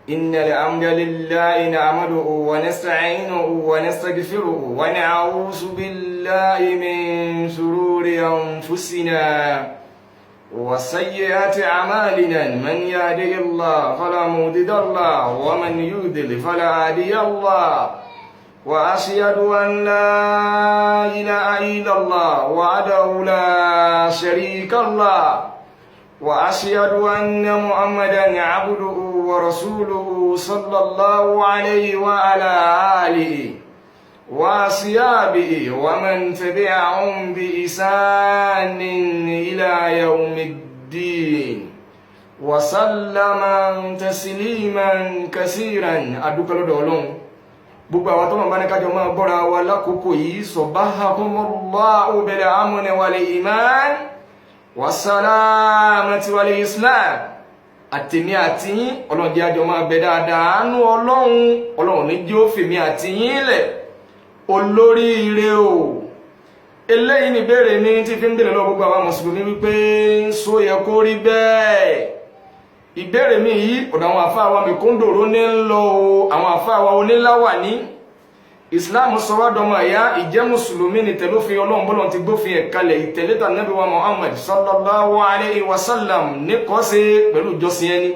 إن الحمد لله نعمده ونستعينه ونستغفره ونعوذ بالله من شرور أنفسنا وسيئات أعمالنا، من يهده الله فلا مضل له ومن يضلل فلا هادي له. وأشهد أن لا إله إلا الله وحده لا شريك له، وأشهد أن محمدا عبده ورسوله صلى الله عليه وعلى آله وأصحابه ومن تبعهم بإحسان إلى يوم الدين وسلم تسليما كثيرا. Adúpẹ́ lọ́dọ̀ Ọlọ́run. Gbogbo àwọn tọ́lọ̀ bá ní kájọ máa gbọ́ra wa lákòókò yìí, صبحكم الله بالأمن والإيمان والسلامة والإسلام. Àtèmi àti yín, Ọlọ́run jẹ́ àjọ máa bẹ dáadáa. Àánú Ọlọ́run, Ọlọ́run ní jí ó fèmí àti yín lẹ̀. Olóríire o. Eléyìí ni ìbéèrè mi tí fi ń bèèrè lọ gbogbo àwọn mùsùlùmí wípé só yẹ kó rí bẹ́ẹ̀? Ìbéèrè mi yìí, ọ̀dọ̀ àwọn àfáà wa mi kóńdòrò ní ń lọ o. Àwọn àfáà wa oníláwà ní Islam sọ wá dọmọ ẹ̀yà. Ìjẹ́ mùsùlùmí ni tẹ̀lófin Ọlọ́run, bọ́lọ̀ ti gbófin ẹ̀ kalẹ̀, ìtẹ̀lé tà Nábì wa Muhammad صلى الله عليه وسلم níkọ́sí pẹ̀lú ìjọsìn ẹni.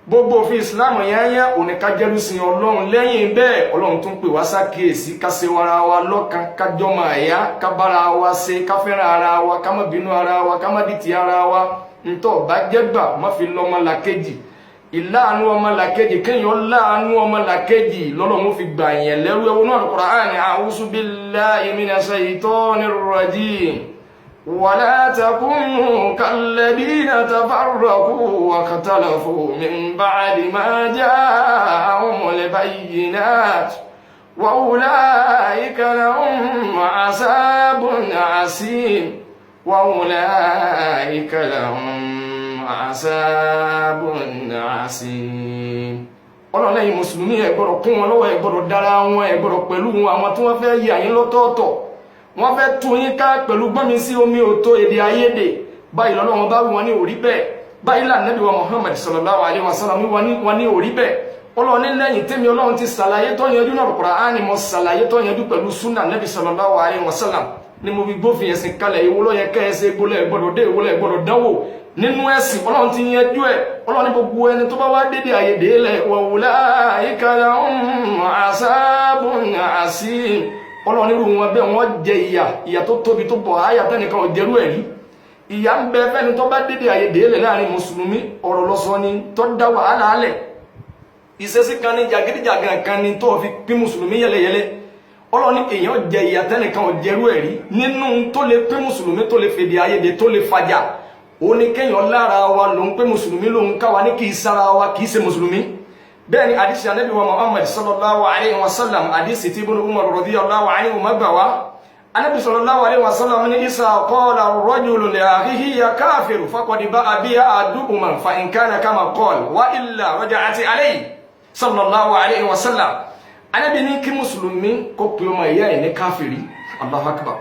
Gbogbo òfin Islam yányá òní ká jẹ́rúsìn Ọlọ́run. Lẹ́yìn bẹ́ẹ̀, Ọlọ́run tún pè wá sákìyèsí ká ṣe wara wa lọ́kan, ká jọmọ ẹ̀yà, ká bára wa ṣe, ká fẹ́ràn ara wa, ká má bínú ara wa, ká má dìtì ara wa. Ntọ́ bá jẹ́gbà, má fi lọ́mọ làkejì. Ìláàánú ọmọ làkejì, kéèyàn láàánú ọmọ làkejì, lọ́lọ́run fi gbà yẹn lẹ́rú. Ẹwọ́n náà Al-Qur'an: أعوذ بالله من الشيطان الرجيم، ولا تكونوا كالذين تفرقوا واختلفوا من بعد ما جاءهم البينات وأولئك لهم عذاب عظيم، وأولئك لهم عذاب عظيم. Ọlọ́run lẹ́yìn mùsùlùmí, ẹ gbọ́dọ̀ kún wọn lọ́wọ́, ẹ gbọ́dọ̀ dára wọn, ẹ gbọ́dọ̀ pẹ̀lú wọn. Àwọn tí wọ́n fẹ́ yí àyín lọ́tọ̀ọ̀tọ̀, wọ́n fẹ́ tú yín ká pẹ̀lú gbọ́nmi sí omi òtó, èdè àìyedè báyìí. Lọ́lọ́run bá wí wọn ní òrí bẹ́ẹ̀. Báyìí là Nábì wa Muhammad صلى الله عليه وسلم wọn ní òrí bẹ́ẹ̀. Ọlọ́run ní lẹ́yìn tẹ́mi Ọlọ́run ti ṣàlàyé tó yanjú náà Kùránì, mo ṣàlàyé tó yanjú pẹ̀lú súnà Nábì صلى الله عليه وسلم ni mo fi gbófin ẹ̀sìn kalẹ̀. Ìwọ ló yẹ kẹ́ ẹ ṣe gbólẹ̀ gbọ́dọ̀ dé, ìwọ lẹ gbọ́dọ̀ dánwò nínú ẹ̀sìn. Ọlọ́run ti yanjú ẹ̀. Ọlọ́run ní gbogbo ẹni tó bá wá dédé àyèdè lẹ̀، وأولئك لهم عذاب عظيم. Ọlọ́run nírú wọn bẹ́ẹ̀, wọ́n jẹ ìyà, ìyà tó tóbi, tó bọ̀ àyà tẹ́nìkan ò jẹ́rú ẹ̀ rí. Ìyà ń bẹ fẹ́ni tó bá dédé àyèdè lẹ̀ láàrin mùsùlùmí. Ọ̀rọ̀ lọ́sọ ni tó dá wàhálà alẹ̀, ìṣesí kan ní, jàgídíjàgan kan ní tó fi pín mùsùlùmí yẹlẹyẹlẹ. Ọlọ́run ní èèyàn jẹ ìyà tẹ́nìkan ò jẹ́rú ẹ̀ rí. Nínú tó lè pín mùsùlùmí, tó lè fèdè àyèdè, tó lè fàjà, ó ní kéèyàn lára wa lòun pé mùsùlùmí lòun, káwa ní kì í sára wa, kì í ṣe mùsùlùmí. Bẹ́ẹ̀ ni àdìsí Ànábì wa Muhammad صلى الله عليه وسلم, àdìsí tí Ibn Umar رضي الله عنه gbà wá. Ànábì صلى الله عليه وسلم ní إذا قال الرجل لأخيه يا كافر فقد باء بها أحدهما، فإن كان كما قال وإلا رجعت عليه، صلى الله عليه وسلم. Ànábì ní kí mùsùlùmí kó pe ọmọ ìyá ẹ̀ ní káfìrí, الله أكبر,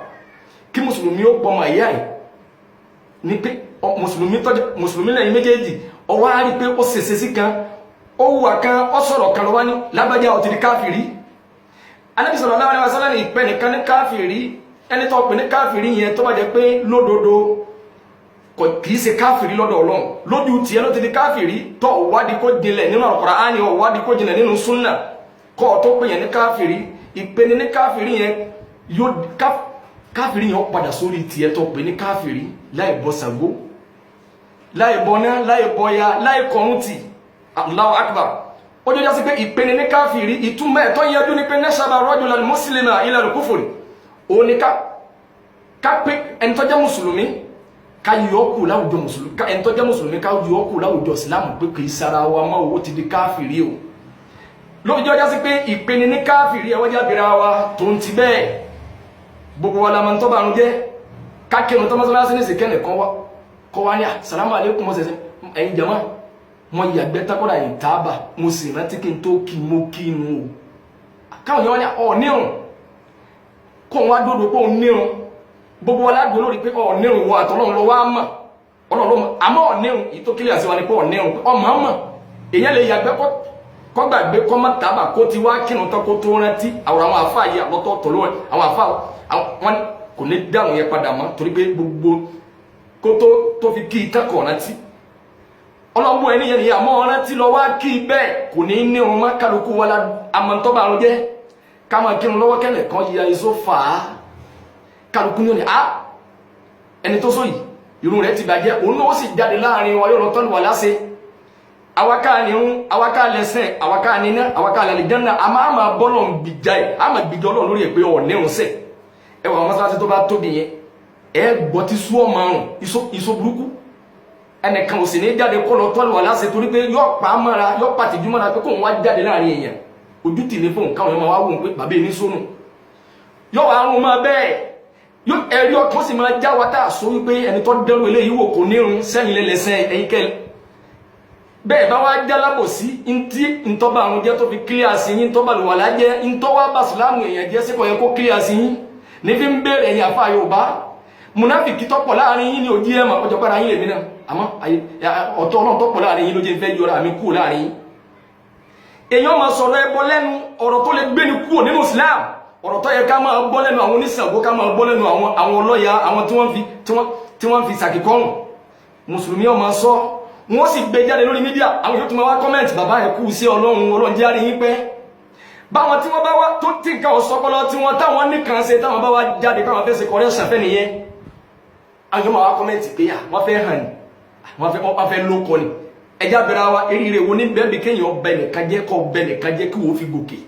kí mùsùlùmí ó pọ̀ ọmọ ìyá ẹ̀ ní pé mùsùlùmí tọ́jú mùsùlùmí lẹ́yìn méjèèjì, ọwọ́ á rí pé ó ṣèṣe sí kan, ó wùwà kan, ó sọ̀rọ̀ kan, lọ́wọ́ ní lágbájá, ó ti di káfìrí. Ànábì صلى الله عليه وسلم ní ìpẹ́ nìkan ní káfìrí, ẹni tó pè ní káfìrí yẹn, tó bá jẹ́ pé lódodo kò kìí ṣe káfìrí lọ́dọ̀ Ọlọ́run, lójú tiẹ̀ ló ti di káfìrí. Tó ọ̀wádìí kó jinlẹ̀ nínú Al-Qur'ani, ọ̀wádìí kó jinlẹ̀ nínú súnà kọ́ ọ tó pè yẹn ní káfìrí. Ìpeni ní káfìrí yẹn yóò káfìrí yẹn ó padà sórí tiẹ̀ tó pè ní káfìrí, láì bọ Ṣàngó, láì bọná, láì bọya, láì kọrún tì. الله أكبر. Ó jọjá sí pé ìpeni ní káfìrí, ìtumọ̀ ẹ̀ tó yanjú ní pé نسب الرجل المسلم إلى الكفر. Òun ni ká pé ẹni tó jẹ́ mùsùlùmí, ká yọ kù láwùjọ mùsùlùmí, ká ẹni tó jẹ́ mùsùlùmí, ká yọ kù láwùjọ ìsìlámù pé kì í sara wa mọ́, owó ti di káfìrí o. Lóbi jọjá sí pé ìpeni ní káfìrí ẹ wọ́jà bìrà wa tó ń ti bẹ́ẹ̀. Gbogbo wa la máa ń tọ́ bànú jẹ́ kákẹ́nu tó mọ́sálásí ní ìsìnkẹ́ nìkan wá kọ́ wá ní sàlámù alaykum. Mọ́sẹ̀sẹ̀ ẹ̀yin jama, wọn yàgbẹ́ tákọ́dà yìí tábà, mo sì rántí kí n tó kí mo kí nu o. Káwọn yẹn wọ́n ní ọ̀ nírun, kó wọn wá dódò pé òun nírun. Gbogbo wa ládùú lórí pé ọ̀ nírun, wọ àtọ́lọ́run lọ wá mọ̀, Ọlọ́run ló mọ̀. Àmọ́ ọ̀ nírun, èyí tó kílẹ̀ àti wa ni pé ọ̀ nírun, ọmọ mọ̀. Èyàn lè yàgbẹ́ kọ́ gbàgbé kọ́ má tábà kó ti wá kírun tán kó tó rántí. Àwọn àfa yìí àlọ́tọ̀ọ̀tọ̀ ló àwọn àfa wọn kò ní dáhùn yẹn padà mọ́, torí pé gbogbo kó tó fi kí i tán kọ̀ rántí. Ọlọ́mú ẹni yẹn nìyà mọ́ rántí lọ wá kí i bẹ́ẹ̀ kò ní ní irun má. Kálukú wọlá amọ̀ntọ́ba àrùn jẹ́ ká máa kírun lọ́wọ́ kẹ́lẹ̀ kan yíya iṣó fà á. Kálukú ní òní á ẹni tó sọ yìí irun rẹ̀ ti bàjẹ́, òun náà ó sì jáde láàrin wa, yóò lọ tọ́lù wà láṣẹ. Awaka ni ń awaka lẹsẹ, awaka ni iná, awaka làlìjánná. A máa ma bọ́lọ̀ ń gbìjà ẹ̀, a máa gbìjà Ọlọ́run lórí ẹ̀ pé ọ̀ nírun sẹ̀. Ẹ wà mọ́sálásí tó bá tóbi yẹn, ẹ gbọ́ tí sú ọmọ àrùn iṣó burúkú. Ẹnìkan ò sì ní jáde kọ́ lọ tọ́lù wà láṣẹ, torí pé yọ pa á mọ́ra, yọ pàtìjú mọ́ra pé kóun wá jáde láàrin èèyàn, ojú tì ní fóun, káwọn èèyàn máa wá wò ó pé bàbá èmi sónù, yọ wà á rún mọ́ bẹ́ẹ̀. Yóò ẹ̀rí ọkàn sì máa já wa tá a sọ wípé ẹni tó dẹ́rù eléyìí wò kò nírun sẹ́yìn lẹ́lẹ́sẹ̀ ẹ̀yìn kẹ́lẹ́ bẹ́ẹ̀ bá wá jálábòsí ntí ntọ́ba àrùn jẹ́ tó fi kílíà sí yín, ntọ́ba lùwàlá jẹ́, ntọ́wá bàṣìlámù èèyàn jẹ́ síkọ̀ yẹn kó kílíà sí yín nífi ń béèrè. Ẹ̀yìn àfa Yorùbá, munafiki tọ́pọ̀ láàrin yín ní ojú ẹ̀ mọ̀ ọjọ́ padà yín lèmi náà, àmọ́ ọ̀tọ̀ Ọlọ́run tọ́pọ̀ láàrin yín ló jẹ́ fẹ́ yọra mi kúrò láàrin yín. Èèyàn máa sọ̀rọ̀ ẹbọ lẹ́nu, ọ̀rọ̀ tó lè gbé ni kúrò nínú Islam, ọ̀rọ̀ tó yẹ ká máa gbọ́ lẹ́nu àwọn oníṣàngó, ká máa gbọ́ lẹ́nu àwọn ọlọ́ya, àwọn tí wọ́n fi sàkíkọ́rùn mùsùlùmí ọmọ sọ, wọ́n sì gbé jáde lórí media. Àwọn yóò tún máa wá comment, bàbá ẹ̀ kú sí Ọlọ́run, Ọlọ́run jẹ́ àríyìn pẹ́. Báwọn tí wọ́n bá wá tó tí nǹkan ọ̀sọ́pọ̀lọ́ tí wọ́n táwọn nìkan ṣe, táwọn bá wá jáde káwọn fẹ́ ṣe correction fẹ́ nìyẹn, àwọn yóò máa wá comment pé wọ́n fẹ́ hàn ní, wọ́n fẹ́ lóko ni. Ẹjá bẹ̀rẹ̀ wa eré wo ní bẹ́ẹ̀ bí kéèyàn bẹ nìkan jẹ́, kọ́ bẹ nìkan jẹ́ kí wọ́n fi gòkè,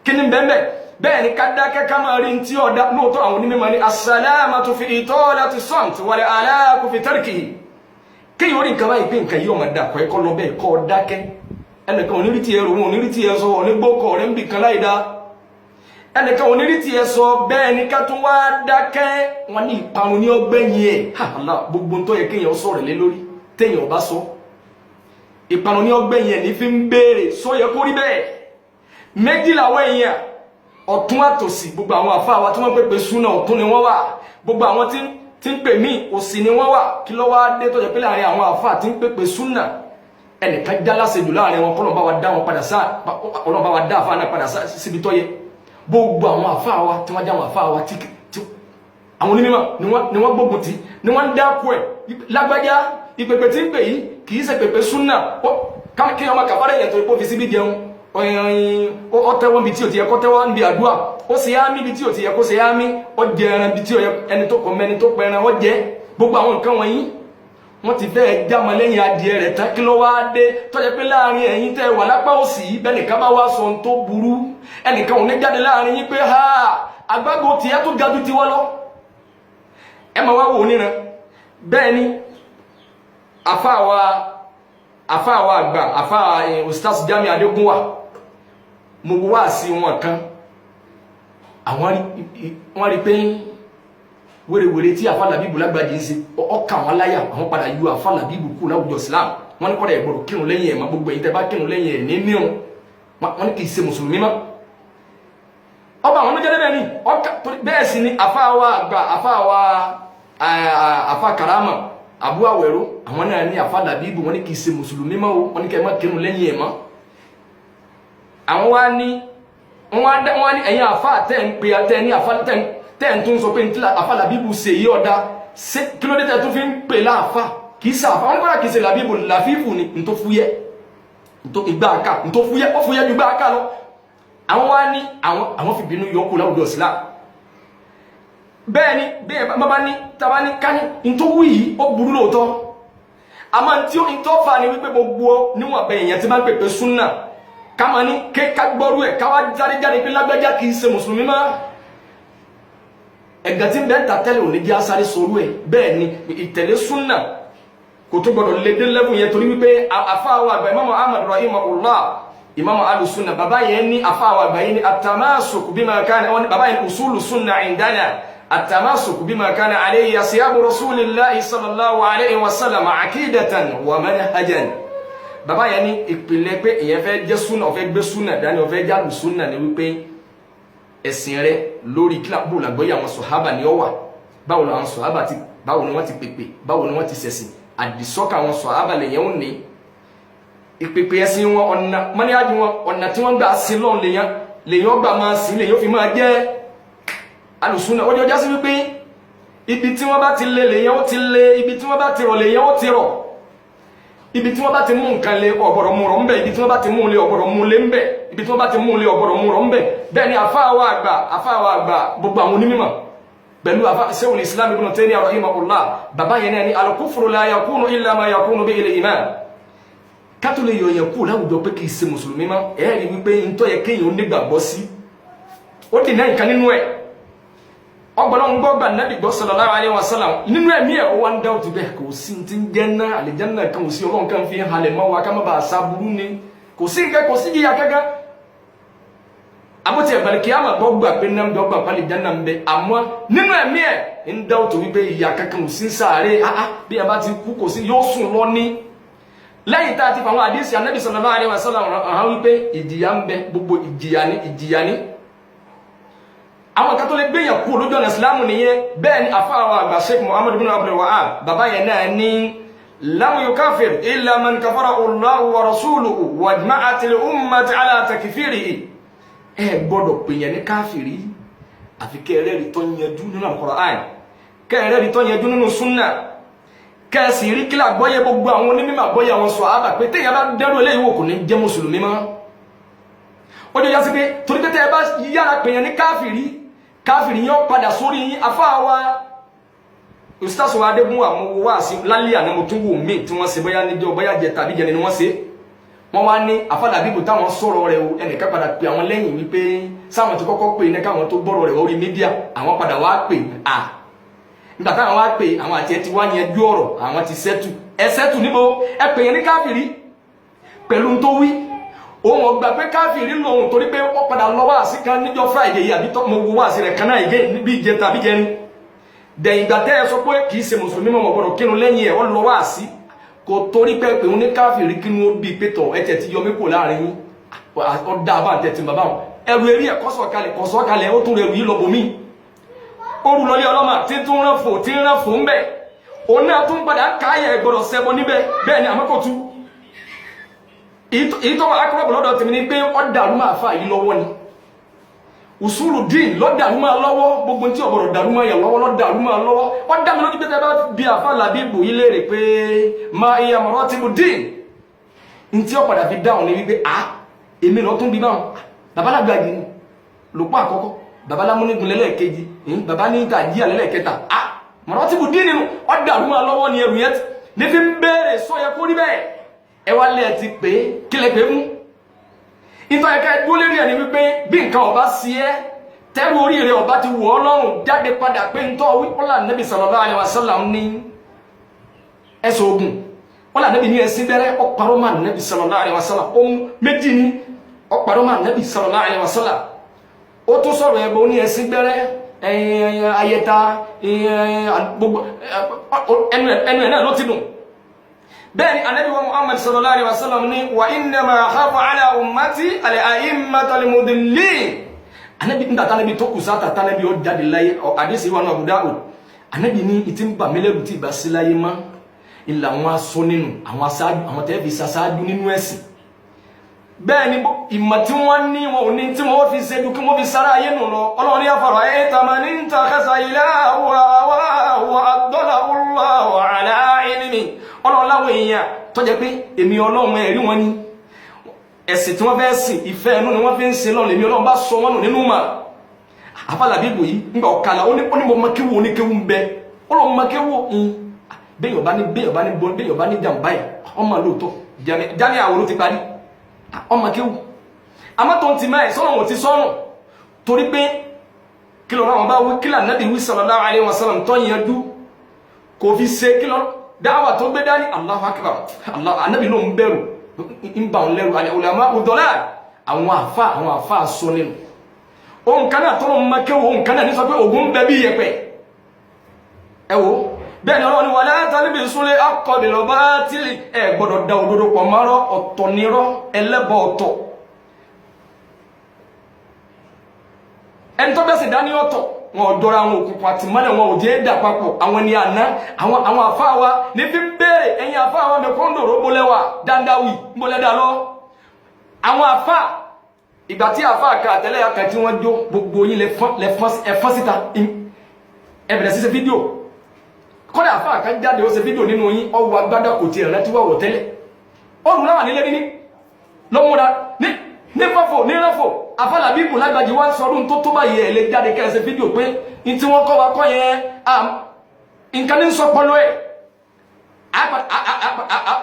kí ni bẹ́ẹ̀ bẹ́ẹ̀ ni ká dákẹ́ ká máa rí ntí ọ̀dá. Lóòótọ́ àwọn onímọ̀ ní as-salamatu fi italati samt wal halaku fi tarkihi. Kéèyàn orí nǹkan báyìí pé nǹkan yìí ọmọ dà kọ́ ẹ kọ́ lọ bẹ́ẹ̀ kọ́ ọ dákẹ́. Ẹnìkan onírí tí ẹ rò wọn, onírí tí ẹ sọ, onígbókọ̀ rẹ ń bì kan láì dá, ẹnìkan onírí tí ẹ sọ bẹ́ẹ̀ ni ká tún wá dákẹ́. Wọn ní ìparun ní ọgbẹ́yìn ẹ̀ hàlá. Gbogbo ń tó yẹ kéèyàn sọ̀rọ̀ lé lórí, téèyàn bá sọ, ìparun ní ọgbẹ́yìn ẹ̀ ní fi ń béèrè sọ yẹ kó rí bẹ́ẹ̀. Méjì làwọn èèyàn, ọ̀tún àtòsì. Gbogbo àwọn àfáà wa tí wọ́n pèpè súnà, ọ̀tún ni wọ́n wà. Gbogbo àwọn tí ń pè míì, òsì ni wọ́n wà. Kí ló wá dé tó jẹ́ pé láàrin àwọn àfáà tí ń pèpè súnà, ẹnìkan já láṣejù láàrin wọn? Kọ́lọ̀ bá wa dá wọn padà sáà, Ọlọ́run bá wa dá àfáà náà padà síbi tó yẹ. Gbogbo àwọn àfáà wa tí wọ́n já àwọn àfáà wa tí àwọn onímọ̀ ni wọ́n gbógun tì, ni wọ́n ń dákú ẹ̀ lágbájá. Ìpèpè tí ń pè yìí kì í ṣe pèpè súnà. Kí ọmọ kàfárẹ̀ yẹn torí pé ó fi síbí jẹun, ó tẹ́wọ́ níbi tí ò ti yẹ kó tẹ́wọ́ níbi àdúrà, ó ṣe ámì níbi tí ò ti yẹ kó ṣe ámì, ó jẹ ẹran níbi tí ò yẹ ẹni tó kọ mẹni tó pẹran ó jẹ. Gbogbo àwọn nǹkan wọ̀nyí, wọ́n ti fẹ́ jámọ́ lẹ́yìn adìẹ rẹ̀ tán. Kí ló wá dé tó jẹ́ pé láàrin ẹ̀yin tẹ́ wà lápá òsì yìí, bẹ́ẹ̀ nìkan bá wá sọ ohun tó burú, ẹnìkan ò ní jáde láàrin yín pé ha agbágbó tiẹ̀ tó ga ju tiwọn lọ? Ẹ máa wá wò ó níran. Bẹ́ẹ̀ ni àfáàwà àgbà, àfáà Ustaz Jami Adégúnwà, mo wá sí wọn kan, àwọn wọ́n rí pé wérewère tí àfáà Làbíbù Lágbàjì ń ṣe ọkà wọn láyà. Àwọn padà yọ àfáà Làbíbù kú láwùjọ Islam. Wọ́n ní kọ́dà ìgbọ̀rọ̀ kírun lẹ́yìn ẹ̀ mọ́. Gbogbo èyí tẹ́ bá kírun lẹ́yìn ẹ̀ ní nírun, wọ́n ní kì í ṣe mùsùlùmí mọ́. Ọba àwọn oníjẹ́ bẹ́ẹ̀ ni ọkà. Bẹ́ẹ̀ sì ni àfáà wa àgbà, àfáà wa, àfáà Karama Abu Awẹ̀rọ, àwọn náà ní àfáà Làbíbù, wọ́n ní kì í ṣe mùsùlùmí mọ́ o. Wọ́n ní kẹ́ ẹ má kírun lẹ́yìn ẹ̀ mọ́. Àwọn wá ní wọ́n wá ní ẹ̀yin àfáà tẹ́ ń pe tẹ́ ní àfáà tẹ́ ń tún sọ pé àfáà Làbíbù ṣe yí ọ̀dà, kí ló dé tẹ́ tún fi ń pè láàfáà? Kì í ṣàfáà. Wọ́n ní kọ́dà kì í ṣe Làbíbù, Làfífù ni ntó fúyẹ́ ntó ìgbà ká ntó fúyẹ́, ó fúyẹ́ ju gbà ká lọ. Àwọn wá ní àwọn fi bínú yọkù láwùjọ Islam. Bẹ́ẹ̀ ni bẹ́ẹ̀ bá ní tàbá ní ká ní ntó wù yìí, ó burú lóòótọ́, àmọ́ tí ó ntó fa ni wípé gbogbo níwọ̀n bẹ èèyàn tí bá ń pèpè súnà, ká máa ní ké ká gbọ́rú ẹ̀, ká wá jáde jáde pé lágbájá kì í ṣe mùsùlùmí mọ́. Ẹ̀gàn tí ń bẹ́ẹ̀ ta tẹ́lẹ̀ òní jẹ́ asáré sọrú ẹ̀. Bẹ́ẹ̀ ni ìtẹ̀lé súnà kò tó gbọdọ̀ lé dé lẹ́bùn yẹn, torí wípé àfáà wa àgbà Imam Ahmad rahimahullah, Imam alùsùnà, bàbá yẹn ní, àfáà wa àgbà yẹn ní at-tamasuk bima kana, bàbá yẹn usulu sunna indana at-tamasuk bima kana alayhi ashabu rasulillahi sallallahu alayhi wa sallam aqidatan wa manhajan. Bàbá yẹn ní ìpìlẹ̀ pé èyàn fẹ́ jẹ́ súnà, ó fẹ́ gbé súnà dání, ó fẹ́ jálù súnà ni wípé ẹ̀sìn rẹ lórí kílàbù làgbọ́yé àwọn sọ̀hábà ni ó wà. Báwo làwọn sọ̀hábà ti, báwo ni wọ́n ti pèpè, báwo ni wọ́n ti ṣẹ̀sìn, àdìsọ́kà àwọn sọ̀hábà lèyàn ò ní. Ìpèpè ẹ̀sìn wọn, ọ̀nà mọ́níyájú wọn, ọ̀nà tí wọ́n gbà sí lọ́n lèyàn lèyàn gbà máa sí lèyàn fi máa jẹ́ alùsùnà. Ó jọ jásí wípé ibi tí wọ́n bá ti lé lèyàn ó ti lé, ibi tí wọ́n bá ti rọ̀ lèyàn ó ti rọ̀. Ibi tí wọ́n bá ti mú nǹkan lé, ọ̀gbọ̀rọ̀ mú rọ̀ ńbẹ̀. Ibi tí wọ́n bá ti mú lé, ọ̀gbọ̀rọ̀ mú lé ńbẹ̀. Ibi tí wọ́n bá ti mú lé, ọ̀gbọ̀rọ̀ mú rọ̀ ńbẹ̀. Bẹ́ẹ̀ ni àfáà àgbà, àfáà àgbà, gbogbo àwọn onímọ̀ pẹ̀lú àfáà Sheikhul Islam Ibn Taymiyyah rahimahullah, bàbá yẹn náà ni al-kufru la yakunu illa ma yakunu bihi al-iman. Kátó lè yọ̀yàn kú láwùjọ pé kì í ṣe mùsùlùmí mọ́, ẹ̀ẹ́rì wípé ntọ́ yẹ kéèyàn onígbàgbọ́ sí, ó dì náà nǹkan nínú ẹ̀. Ọgbọ̀nà ń gbọ́ gbà nábì gbọ́ sallallahu alaihi wasallam, nínú ẹ̀mí ẹ̀ ó wá ń dá òtún bẹ́ẹ̀. Kò sí ti ń jẹ́ ná àlìjánnà kan, ò sí. Ọlọ́run kan fi ń halẹ̀ mọ́ wa ká má bàa sábúrú ni. Kò sí nǹkan, kò sí yíya kankan. Àbótí ẹ̀gbẹ̀rẹ̀ kí á mà gbọ́ gbà pé náà ń bẹ, ọgbà pálí jánnà ń bẹ, àmọ́ nínú ẹ̀mí ẹ̀ ń dá òtún wípé ìyà kankan ò sí sáré. Áá, bí ẹ bá ti kú, kò sí, yóò sùn lọ ní. Lẹ́yìn tá a ti fa àwọn àdísì anábì sallallahu alaihi wasallam hàn wípé ìjìyà ń bẹ, gbogbo ìjìyà ní, ìjìyà ní. Àwọn kan tó lè gbéyàn kú lójú ọ̀nà ìsìlámù nìyẹn. Bẹ́ẹ̀ ni àfáàwọ̀ àgbà Sheikh Muhammad bin Abdul Wahhab, bàbá yẹn náà ní lam yukafir illa man kafara Allahu wa rasuluhu wa ajma'atil ummati ala takfirihi. Ẹ gbọ́dọ̀ pèyàn ní káfìrí àfi kẹrẹ́rì tó yanjú nínú Al-Qur'an, kẹrẹ́rì tó yanjú nínú súnà, kẹsì rí kílà gbọ́yé gbogbo àwọn onímọ̀, gbọ́yé àwọn sàhábà, pé téèyàn bá dẹ́rù eléyìí wò, kò ní jẹ́ mùsùlùmí mọ́. Ó jẹ́ yásí pé torí pé tẹ́ ẹ bá yára pèyàn ní káfìrí, káfìrí yẹn padà sórí yín. Afáwa ustaz wa adégún wa, mo wá sí lálẹ́ àná, mo tún wò mí tí wọ́n ṣe, bóyá níjọ́, bóyá jẹ tàbí jẹ ni wọ́n ṣe. Wọ́n wá ní afálàbíbù táwọn sọ̀rọ̀ rẹ̀ o. Ẹnìkan padà pè àwọn lẹ́yìn wípé sáwọn ti kọ́kọ́ pè ní káwọn tó gbọ́rọ̀ rẹ̀ orí media. Àwọn padà wá pè à nígbà táwọn wá pè àwọn àti ẹ ti wá yanjú ọ̀rọ̀, àwọn ti settle. Ẹ settle níbo? Ẹ pè yẹn ní káfìrí pẹ̀lú tó wí, òun ọgbà pé káfìrí lòun, torí pé ó padà lọ wá sí kan níjọ́ Friday yìí, àbí tó mo wo wá sí rẹ̀ kan náà ìgé bí ìjẹta àbí jẹrin. Dẹ̀yìn ìgbà tẹ́ ẹ sọ pé kì í ṣe mùsùlùmí mọ̀, gbọ́dọ̀ kírun lẹ́yìn ẹ̀, ó lọ wá sí kò torí pé pé òun ní káfìrí. Kí ni ó bí pé tọ̀ ẹ tẹ̀ ti yọ mí kò láàrin yín? Ọ dá bá tẹ̀ tí bàbá wọn ẹrù eré ẹ̀ kọ́sọ̀ kalẹ̀, kọ́sọ̀ kalẹ̀, ó tún rẹrù yìí lọ bòmí. Ó rù lọlé ọlọ́mà tí tún rán fò, tí ń rán fò ń bẹ̀. Òun náà tún padà káyẹ̀ gbọ́dọ̀ sẹ́bọ níbẹ̀. Bẹ́ẹ̀ ni, àmọ́ kò tú. Èyí tó wà akọ́rọ̀bù lọ́dọ̀ tèmi ni pé ó dàrú máa fà yìí lọ́wọ́ ni usulu dín lọ́ dàrú máa lọ́wọ́. Gbogbo tí ọ̀bọ̀rọ̀ dàrú máa yà lọ́wọ́ lọ́ dàrú máa lọ́wọ́. Ó dá mi lójú pé tẹ́ bá bí àfa làbí ìbò yìí léèrè pé ma iya maratibu dín, ntí ó padà fi dáhùn ni wípé a èmi lọ tún bí báwọn babalágbàjì ni lòpọ̀ àkọ́kọ́, babalámúnigun lẹ́lẹ́kejì, baba ní ìta jíà lẹ́lẹ́kẹta. A maratibu dín nínú ó dàrú máa lọ́wọ́ ni ẹrù yẹn ní fi ń béèrè sọ yẹ kó rí bẹ́ẹ̀. Ẹ wá lé ẹ ti pé kílẹ̀ pé mú ìtọ́ ẹ̀ka ẹgbó lérí ẹ̀ ni wípé bí nǹkan ọba sí ẹ, tẹ́rù orí rẹ̀ ọba ti wọ̀ ọ́ lọ́rùn, jáde padà pé ntọ́ wípọ́lá nẹ́bí sallallahu alaihi wasallam ní ẹsẹ̀ ogun wọ́n là nẹ́bí ní ẹsìn bẹ́rẹ́. Ọ̀parọ́ máa nẹ́bí sallallahu alaihi wasallam. Ohun méjì ní ọ̀parọ́ máa nẹ́bí sallallahu alaihi wasallam. Ó tún sọ̀rọ̀ ẹ̀bọ ní ẹsìn bẹ́rẹ́, ayẹta gbogbo ẹnu ẹ̀ náà ló ti dùn. Bẹ́ẹ̀ ni anabi wa Muhammad sallallahu alaihi wasallam ní wa innama akhafu ala ummati al-a'immatal mudillin. Anabi nígbà tánabi tó kù sáta, tánabi ó jáde láyé, àdísì wà náà Abu Dawud, anabi ní ìtí ń bà mí lẹ́rù tí ìbá sí láyé mọ́ ilà àwọn aṣọ nínú àwọn aṣáájú, àwọn tẹ́ fi ṣaṣáájú nínú ẹ̀sìn. Bẹ́ẹ̀ ni ìmọ̀ tí wọ́n ní, wọn ò ní tí wọ́n fi ṣe ju kí wọ́n fi sára ayé nù lọ. Ọlọ́run ní afọ̀rọ̀ ẹ̀ tàmà ní ń ta kẹsà ilé àwọ̀ adọ́là ala ilmi. Ọlọ́run láwọn èèyàn tó jẹ́ pé èmi Ọlọ́run ẹ̀rí wọn ni ẹ̀sìn tí wọ́n fẹ́ sìn, ìfẹ́ ẹnu ni wọ́n fi ń sin lọ́nà. Èmi Ọlọ́run bá sọ wọ́n nù nínú mà. Àfàlàbí ìbò yìí ńgbà ọ̀kàlà ó ní mo mọ kéwù, oníkéwù ń bẹ. Ọlọ́run mọ kéwù béèyàn bá ní, béèyàn bá ní, béèyàn bá ní jàǹbá yìí, ọmọ lóòótọ́ jami àwọn ló ti parí ọmọ kéwù. Àmọ́ tó ń ti máa ẹ̀ sọ́nà wọn ti sọ́nù, torí pé kí lọ́rọ̀ àwọn bá wí, kí lànàbí wí sallallahu alaihi wasallam tó yanjú kò fi ṣe kí lọ́rọ̀ dáwà tó gbé dání. Allahu akbar, Allah anabi ló ń bẹ̀rù, ń bà ń lẹ́rù al-ulama udolal, àwọn àfa, àwọn àfa sọ nínú ohun kan náà tó ló ń ma kéwò, ohun kan náà ní sọ pé ògùn bẹ bí yẹpẹ. Ẹ wo, bẹ́ẹ̀ ni Ọlọ́run ní wala talbisul haqqa bil batil. Ẹ gbọ́dọ̀ da òdodo pọ̀ mọ́rọ́. Ọ̀tọ̀ nírọ́, ẹlẹ́bọ ọ̀tọ̀, ẹni tó bẹ́sẹ̀ dání ọ̀tọ̀. Wọn ò jọra àwọn, òkùnkùn àti mọ́lẹ̀ wọn ò jẹ́ dà papọ̀. Àwọn ni àná àwọn àfáà wa ní fi ń béèrè. Ẹ̀yin àfáà wa mẹ́kọ́ndòrò bólẹ́wà dandawi bólẹ́dà lọ. Àwọn àfáà, ìgbà tí àfáà kan àtẹ́lẹ̀ kan tí wọ́n jó, gbogbo yín lẹ fọ́n síta, ẹ bẹ̀rẹ̀ sí ṣe fídíò. Kọ́dà àfáà kan jáde, ó ṣe fídíò nínú yín, ọwọ́ agbádá kò tiẹ̀ rántí wà wọ̀ tẹ́lẹ̀, ọrùn láwà nílé níní lọ́múra ní ní fọ́fọ́ ní ránfọ́. Àfàlàbí ibùn lágbàjì wá ń sọdún tó báyìí, ẹ̀ lè jáde kẹ́ ẹ ṣe fídíò pé ní tí wọ́n kọ́ wa kọ́ yẹn, nǹkan ní sọ pọlọ ẹ̀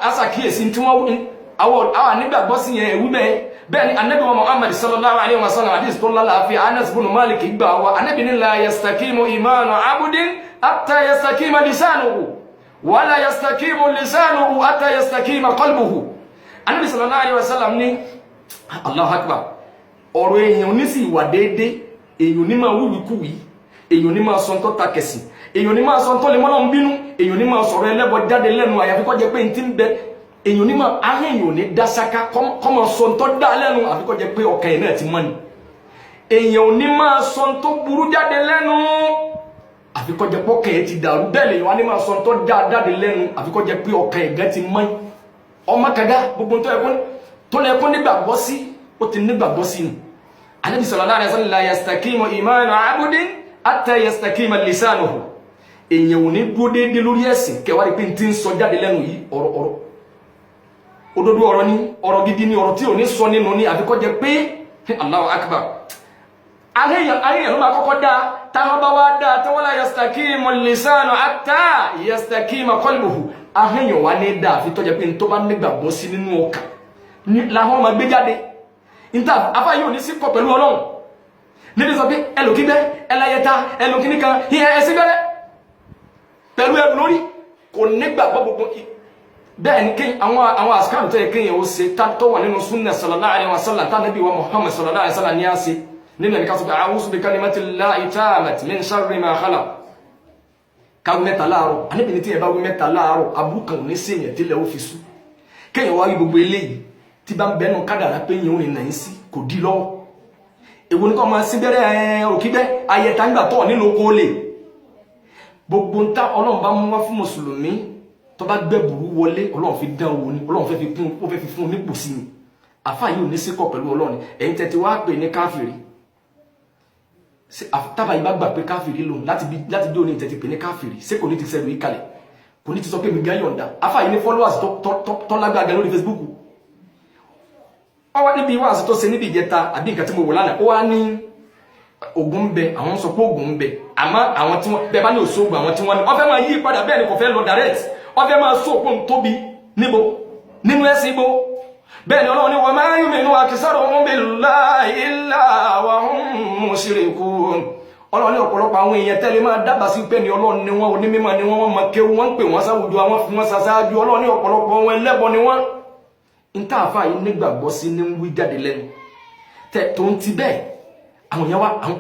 àṣàkíyèsí tí wọ́n àwọn ànígbàgbọ́ sí yẹn ẹ̀wú bẹ́ẹ̀. Bẹ́ẹ̀ ni anabi wa Muhammad sallallahu alayhi wa sallam, hadith tó lálàáfíà, Anas bin Malik gbà wá, anabi ní la yastakimu imanu abudin hatta yastakima lisanuhu, wala yastakimu lisanuhu hatta yastakima qalbuhu. Anabi sallallahu alayhi wa sallam ní Allahu akbar, ọ̀rọ̀ èèyàn ní sì wà déédé, èèyàn ní máa wíwíkúwí, èèyàn ní máa sọ tó ta kẹsì, èèyàn ní máa sọ tó lè mọ́nà ń bínú, èèyàn ní máa sọ̀rọ̀ ẹlẹ́bọ jáde lẹ́nu, àyàfi kó jẹ́ pé n ti ń bẹ. Èèyàn ní máa ahọ́n èèyàn ní dásáká kọ́ máa sọ tó dá lẹ́nu, àfi kó jẹ́ pé ọkàn yẹn náà ti mọ́ ni. Èèyàn ní máa sọ tó burú jáde lẹ́nu, àfi kó jẹ́ pé ọkàn yẹn ti dàrú. Bẹ́ẹ̀ lèèyàn wá ní máa sọ tó dá jáde lẹ́nu, àfi kó jẹ́ pé ọkàn yẹn gan ti mọ́. Ọmọ kàga gbogbo tó lẹ́kún nígbàgbọ́ sí, ó ti nígbàgbọ́ sí ni. Anabi sallallahu alaihi wasallam, la yastakimu imanu abudin hatta yastakima lisanuhu. Èèyàn ò ní dúró déédéé lórí ẹ̀sìn, kẹwàá rí pé n ti ń sọ jáde lẹ́nu yìí, ọ̀rọ̀ ọ̀rọ̀ òdodo, ọ̀rọ̀ ni, ọ̀rọ̀ gidi ni, ọ̀rọ̀ tí ò ní sọ nínú ni, àfi kó jẹ́ pé Allahu akbar. Ahéyàn ló máa kọ́kọ́ dá. Táwọn bá wá dá tí wọ́n la yastakimu lisanu hatta yastakima qalbuhu, ahéyàn wá ní dá, àfi tó jẹ́ pé n tó bá nígbàgbọ́ sí nínú ọkàn làwọn máa gbé jáde. Níta afá yóò ní sí kọ pẹ̀lú Ọlọ́run níbi sọ pé ẹlòkígbẹ́, ẹlẹ́yẹta, ẹlòkíníkan ìyẹn ẹsìn bẹ́rẹ̀ pẹ̀lú ẹrù lórí, kò nígbàgbọ́ gbogbo. Bẹ́ẹ̀ ni àwọn àsìkáàrù tó yẹ kéèyàn ó ṣe tó wà nínú súnà sallallahu alaihi wasallam, tánàbí wa Muhammad sallallahu alaihi wasallam ní á ṣe nínú ẹ̀ka sọ pé a'udhu bi kalimatillahi tammati min sharri ma khalaq. Káwí mẹ́ta láàárọ̀, àníbi ní tí yẹn bá wí mẹ́ta láàárọ̀, aburú kan ò ní sí èèyàn tílẹ̀ ó fi sú. Kéèyàn wá wí gbogbo eléyìí, tí bá ń bẹnu kádàrá pé yẹn ò rìn nàá sí, kò dí lọ́wọ́. Èwo ni kò máa sí bẹ́rẹ̀ òkígbẹ́ ayẹta ńgbà tọ̀ nínú oko lè gbogbo ń ta. Ọlọ́run bá mú wá fún mùsùlùmí tó bá gbẹ́ burú wọlé, Ọlọ́run fi dán owó ni, Ọlọ́run fẹ́ fi kún, ó fẹ́ fi fún un nípò sí ni. Àfa yìí ò ní síkọ̀ pẹ̀lú Ọlọ́run. Ẹ̀yin tẹ́ ti wá pè ní káfìrí, tábà yìí bá gbà pé káfìrí lòun láti bí òní tẹ́ ti pè ní káfìrí, ṣé kò ní ti sẹ́lu yìí kalẹ̀? Kò ní ti sọ pé mi gán yọ̀ǹda. Àfa yìí ní followers tó lágbára lórí Facebook. Ó wá níbi wáàsí tó ṣe níbi ìjẹta àbí nǹkan tí mo wò lánàá, ó wá ní ogun ń bẹ. Àwọn sọ pé ogun ń bẹ, àmọ́ àwọn tí wọ́n bẹ́ẹ̀ bá ní òṣogbo, àwọn tí wọ́n ní wọ́n fẹ́ máa yí padà. Bẹ́ẹ̀ ni kò fẹ́ lọ direct, wọ́n fẹ́ máa sọ òpó tóbi níbo nínú ẹ̀sìn ibo. Bẹ́ẹ̀ ni Ọlọ́run ní wa ma yu'minu aktharuhum billahi illa wa hum mushrikun. Ọlọ́run ní ọ̀pọ̀lọpọ̀ àwọn èèyàn tẹ́lẹ̀ máa dábàá sí pé ní Ọlọ́run ni wọ́n, onímọ̀ ni wọ́n, wọ́n máa kéwú, wọ́n ń pè wọ́n sáwùjọ, àwọn fi wọ́n ṣaṣáájú. Ọlọ́run ní ọ̀pọ̀lọpọ̀ wọn, ẹlẹ́bọ ni wọ́n. N tá àfa yìí nígbàgbọ́ sí ní ń wí jáde lẹ́nu tẹ tó ń ti bẹ́ẹ̀, àwọn èèyàn wa àwọn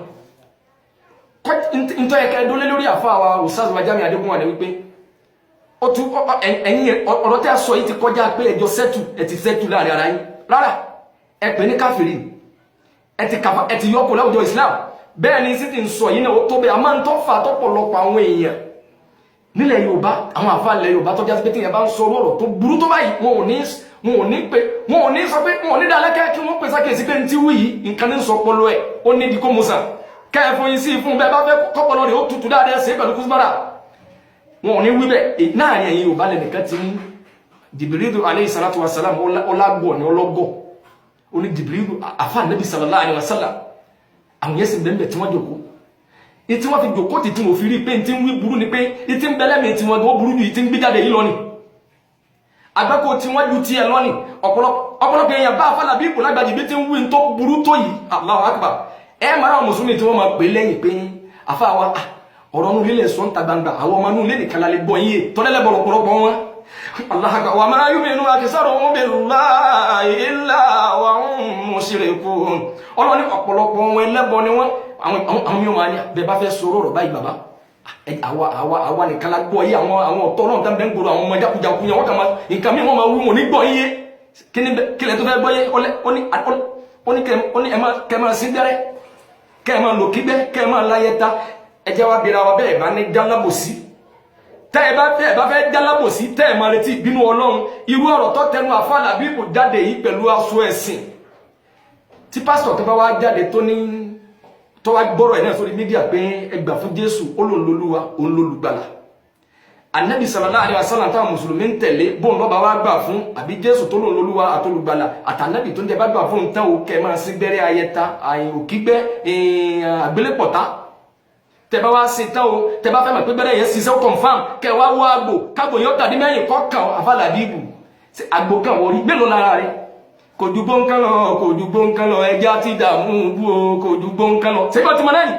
ntọ́ yẹ kẹ́ dólé lórí àfa wa Ustaz wa Jamiu Adégúnwà ni wípé ó tún ẹ̀yìn ọ̀rọ̀ tẹ́ a sọ yìí ti kọjá pé ẹjọ́ sẹ́tù, ẹ ti sẹ́tù láàrin ara yín. Rárá, ẹ pè ní káfìrí, ẹ ti kàfà, ẹ ti yọkù láwùjọ Islam. Bẹ́ẹ̀ ni sí ti ń sọ yìí náà, ó tó bẹ́ẹ̀. A máa ń tọ́ fà tọ́pọ̀lọpọ̀ àwọn èèyàn nílẹ̀ Yorùbá, àwọn àfa ilẹ̀ Yorùbá tó jásí pé tí yẹn bá ń sọ ọ̀rọ̀ tó burú tó báyìí, wọn ò ní pé, wọn ò ní sọ pé, wọn ò ní dálékẹ́ kí wọ́n pè sákèsí pé ní tí wí yìí, nǹkan ní sọ pọlọ ẹ̀, ó ní ìdíkó musa kẹ́ẹ̀fọ́ yín sí fún bẹ́ẹ̀ bá fẹ́ kọ́pọlọ rẹ̀ ó tutù dáadáa ṣe pẹ̀lú kúsùmárà. Wọn ò ní wí bẹ́ẹ̀. Láàrin ẹ̀yin Yorùbá lẹ́nìkan ti mú Jibrilu alayhi salatu wa salam, ọlágbọ̀ ní ọlọ́gọ̀ ó ní Jibrilu àfa Nabi sallallahu alayhi wa sallam. Àwọn yẹn sì ń bẹ́ẹ̀ tí wọ́n jòkó, ìtí wọ́n fi jòkó tí tí wọ́n fi rí pé tí ń wí burú ni, pé ìtí ń bẹ́lẹ́mì tí wọ́n burú ju ìtí ń gbé jáde yìí lọ ni, àgbákò tí wọ́n ju tiẹ̀ lọ ni. Ọ̀pọ̀lọpọ̀ èèyàn bá afálà bí ipò lágbàjì bí tí ń wí tó burú tó yìí, Allahu akbar. Ẹ máa àwọn mùsùlùmí tí wọ́n máa pè lẹ́yìn pé àfa wa, ọ̀rọ̀ nù lílẹ̀ sọ ń ta gbangba, àwọn ọmọ nù lílẹ̀ kan lálẹ́ gbọ́ yín tọ́lẹ́lẹ́ bọ̀rọ̀pọ̀lọpọ̀ wọn. Allahu akbar. Wa ma yu'minu aktharuhum billahi illa wa hum mushrikun. Ọlọ́ni ọ̀pọ̀lọpọ̀ wọn, ẹlẹ́bọ ni wọ́n. Àwọn mìíràn máa ní bẹ́ẹ̀ bá fẹ́ sọ̀rọ̀ ọ̀rọ̀ báyìí, bàbá, àwa nìkan la gbọ́ yé. Àwọn ọ̀tọ́ náà tán bẹ́ẹ̀ ń gbòòrò, àwọn ọmọ jákujáku yẹn, wọ́n kà máa nǹkan mìíràn, wọ́n máa wí, wọn ní gbọ́ yé. Kílẹ̀ tó fẹ́ gbọ́ yé? Ó ní kẹ́ ẹ máa sí gbẹ́rẹ́, kẹ́ ẹ máa lò kígbẹ́, kẹ́ ẹ máa láyé ta. Ẹ jẹ́ wá bira wa bẹ́ẹ̀ bá ní jálábòsí, tẹ́ ẹ bá tẹ́ ẹ bá fẹ́ jálábòsí, tẹ́ ẹ máa retí ìbínú Ọlọ́run. Irú ọ̀rọ̀ tó tẹnu àfa Làbíbù jáde yìí pẹ̀lú aṣọ ẹ̀sìn, tí pásítọ̀ tó bá wá jáde tó ní tó wá gbọ́rọ̀ ẹ̀ náà sórí media pé ẹ gbà fún Jésù, ó lòun lolúwa, òun lolùgbàlà, Anabi sallallahu alaihi wasallam táwọn mùsùlùmí ń tẹ̀lé, bóun lọ́ba wá gbà fún, àbí Jésù tó lòun lolúwa àtolùgbàlà àtànábì tó ń tẹ bá gbà fún tán o, kẹ máa sí gbẹ́rẹ́ ayẹta, òkígbẹ́, àgbélépọ̀tá. Tẹ bá wá sí tán o, tẹ bá fẹ́ mọ̀ pé gbẹ́rẹ́ yẹn ṣiṣẹ́, ó confirm, kẹ wá wá àgbò kágbò yóò tàbí mẹ́yìn kọ́kàn. Àfa Làbíbù, àgbò kan wọ̀rí mélòó lára rẹ̀? Kò ju gbóǹkan lọ, kò ju gbóǹkan lọ, ẹja ti dààmú bú o, kò ju gbóǹkan lọ. Ṣé bá ti mọ náà yìí?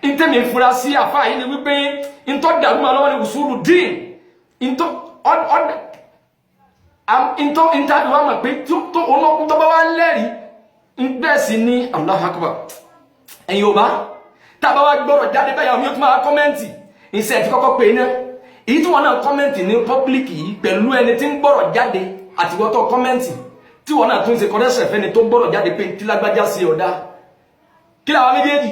Ntẹ́mi fura sí àfa yìí ni wípé ntọ́ dàrú ma lọ́wọ́ ni usulu dín ntọ́ ntọ́ ntàbí wa mọ̀ pé tó ntọ́ bá wà lẹ́rìí bẹ́ẹ̀ sì ni. Allahu Akbar. Ẹ̀yin ò bá tá a bá wá gbọ́rọ̀ jáde báyà, omi ó tún máa comment. Ìṣe ti kọ́kọ́ pé iná èyí tí wọ́n náà comment ní public yìí pẹ̀lú ẹni tí ń gbọ́rọ̀ jáde, àtiwọ́tọ̀ comment tí wọ́n náà tún ṣe correction fẹ́ni tó ń gbọ́rọ̀ jáde pé tí lágbájá sí ọ̀dá kí làwọn méjèèjì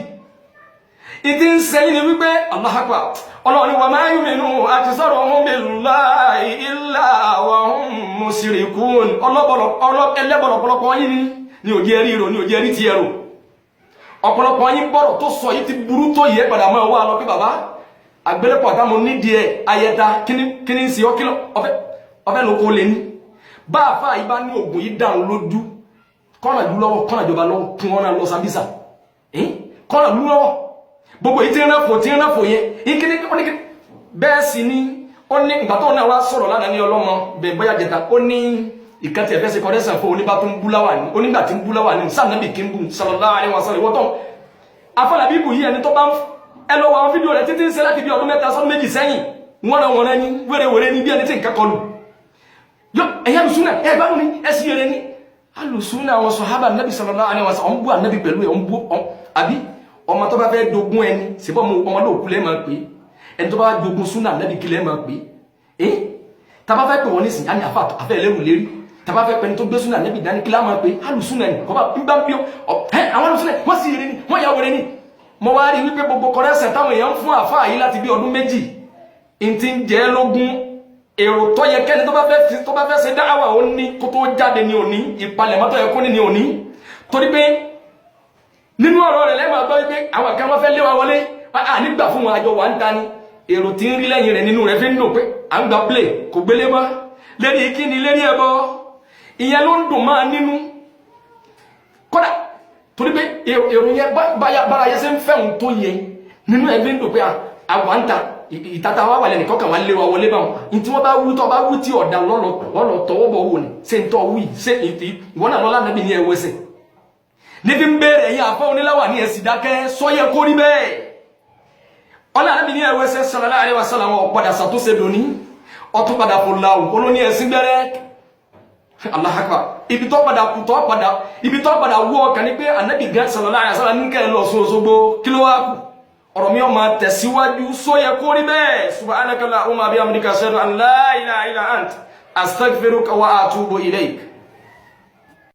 ìdí ń sẹ́yìn ni wípé Allahu Akbar. Ọlọ́run ni wa ma yu'minu aktharuhum billahi illa wa hum mushrikun. Ẹlẹ́bọ̀lọpọ̀lọpọ̀ yín ni òjì ẹ̀rí rò ní òjì ẹ̀rí ti ẹ̀rò. Ọ̀pọ̀lọpọ̀ yín gbọ́rọ̀ tó sọ yìí ti burú tó yẹ padà máa wá lọ pé bàbá àgbélépọ̀ táwọn nídìí ẹ̀ ayẹta kíní ń ṣe ọ́ kílọ̀ ọ̀fẹ́ ló kó lé ní bá a fà yìí bá ní oògùn yìí dáhùn lójú, kọ́nà ìlú lọ́wọ́, kọ́nà ìjọba lọ́wọ́, kí wọ́n náà lọ Sambisa, kọ́nà ìlú lọ́wọ́. Gbogbo yìí tí ń ránfò, tí ń ránfò yẹn ìkíní oníkíní. Bẹ́ẹ̀ sì ni ó ní ìgbà tó náà wá sọ̀rọ̀ lánàá ní ọlọ́mọ bẹ́ẹ̀ bóyá jẹta, ó ní ìkan tí ẹ fẹ́ ṣe correction fún oníbà tó ń bú láwà ní onígbà tí ń bú láwà ní sànàbì kí ń bú sallallahu alaihi wasallam. Ìwọ́tọ̀ afọlábíbù yìí, ẹni tó bá ń ẹ lọ wọ àwọn fídíò rẹ títí ń ṣe láti bí ọdún 3 sọdún 2 sẹ́yìn, wọ́n náà wọ́n ní wérewère ní bí ẹni tí nǹkan kọlù yọ. Ẹ̀yà alùsùnà ẹ̀ bá ní ẹ̀ sì yẹrẹ ní alùsùnà àwọn sọ̀hábà nàbì sallallahu alaihi wasallam. Ọ̀n bú ànábì pẹ̀lú ẹ̀, ọ̀n bú àbí ọmọ tó bá fẹ́ dogun ẹni síbọ̀ ọmọ lóòkú lẹ́ẹ̀ máa pè é. Ẹni tó bá dogun súnà ànábì kí lẹ́ẹ̀ máa pè é. Tá bá fẹ́ pè wọ́n nísìnyí, á ní àfẹ́ ẹlẹ́rù lérí. Tá bá fẹ́ pẹ́ni tó gbé súnà ànábì dání, kí lá máa pè é? Alùsùnà ni kọ́ bá ń bá ń bí ọ ẹ. Àwọn alùsùnà wọ́n sì yẹrẹ ni wọ́n yà wẹrẹ ni. Mo wá rí wípé gbogbo correction táwọn èèyàn ń fún àfáà yìí láti bí ọdún 2 n ti ń jẹ́ lógún, èrò tó yẹ kẹ́ni tó bá fẹ́ ṣe dáhàwá ó ní kó tó jáde ní òní, ìpalẹ̀mọ́ tó yẹ kó ní ní òní. Torí pé nínú ọ̀rọ̀ rẹ̀ lẹ́mọ̀ gbọ́ wípé àwọn kan wọ́n fẹ́ lé wa wọlé, à nígbà fún wọn, àjọ wà ń ta ni. Èrò tí ń rí lẹ́yìn rẹ̀ nínú rẹ̀ fi ń dùn pé à ń gba play kò gbélé mọ́ lérí kíni, lérí ẹbọ. Ìyẹn ló ń dùn máa nínú kódà, torí pé èrò yẹn bára yẹn ṣe ń fẹ́hùn tó yẹ nínú ẹ̀ fi ń dùn pé àwa ń ta ìtata wa wà lẹ́nìkan kan wà lé wa wọlé báwọn. Ntí wọ́n bá wí tọ́ bá wí tí ọ̀dà lọ́lọ́ tọwọ́ bọ̀ wò ni ṣé ń tọ́ wí ṣé ìwọ náà lọ́la nàbí ní ẹwẹ́sẹ̀ níbi ń béèrè yìí. Àfọ oníláwà ní ẹ̀sìn dákẹ́ sọ́yẹ kórí bẹ́ẹ̀. Ọlá nàbí ní ẹwẹ́sẹ̀ sallallahu alaihi wasallam. Ọ̀padà ṣàtúnṣe dòní, ọtún padà fò làwù olóní ẹ̀sìn gbẹ́rẹ́. Allahu Akbar. Ibi tó padà kù tó padà, ibi tó padà wú ọkàn ní pé ànábì gẹ́ sallallahu alaihi wasallam ní kẹ́ ẹ lọ sún Òṣogbo. Kí ló wá kù? Ọ̀rọ̀ mi ò máa tẹ̀síwájú. Sóyẹ kórí bẹ́ẹ̀. Subhanaka allahumma bihamdika, ashhadu an la ilaha illa ant, astaghfiruka wa atubu ilayk.